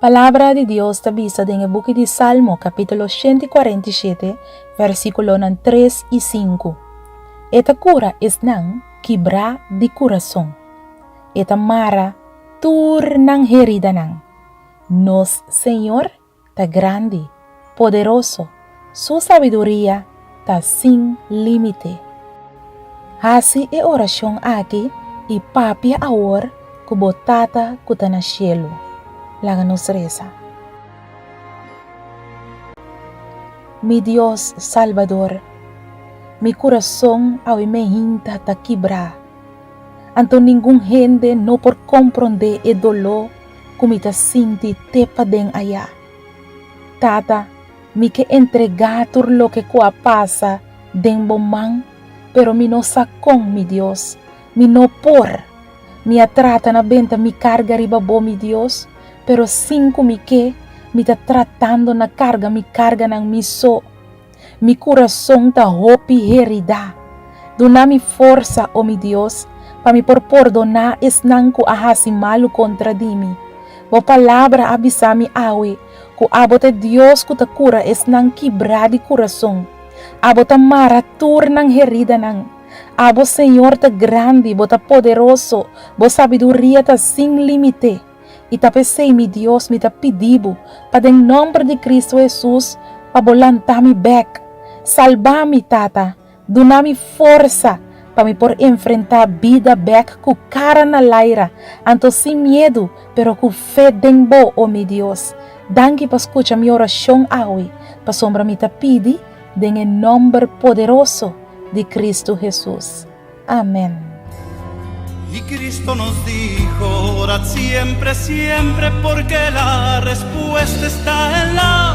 Palabra di Dios ta bisa den e buki di Salmo kapítulo 147 versíkulonan 3 i 5. E ta kura esnan kibrá di kurason. E ta mara tur nan heridanan. Nos Señor ta grandi, poderoso, su sabiduria ta sin límite. Hasi e orashon aki i papia awor ku bo Tata ku ta na shelu. Laga nos resa. Mi Dios Salbador, mi kurason awe mehinta ta kibrá. Anto ningun hende no por komprondé e doló ku mi ta sinti te paden ayá. Tata, mi ke entregá tur loke ku a pasa den bo man, pero mi no sa kon, mi Dios. Mi no por. Mi a trata na benta mi karga riba bo, mi Dios, pero sin ku mi ke, mi ta tratando na karga mi karganan mi so. Mi kurason ta hopi heridá. Duna mi forsa, o mi Dios, pa mi por pordoná esnan ku a hasi malu kontra di mi. Bo palabra a bisa mi awe ku abo ta e Dios ku ta kura esnan kibrá di kurason. Abo ta mara tur nan heridanan. Abo, Señor, ta grandi, bo ta poderoso, bo sabiduria ta sin límite. I ta p'esei, mi Dios, mi ta pidi bo, pa den nòmber di Kristu Hesus, pa bo lanta mi bèk. Salba mi, Tata. Duna mi forsa pa mi por enfrentá bida bèk ku kara na laira, anto sin miedu, pero ku fe den bo, o mi Dios. Danki pa skucha mi orashon awe, pasobra mi ta pidi den e nòmber poderoso di Kristu Hesus. Amén. Y Cristo nos dijo, orad siempre, siempre, porque la respuesta está en la.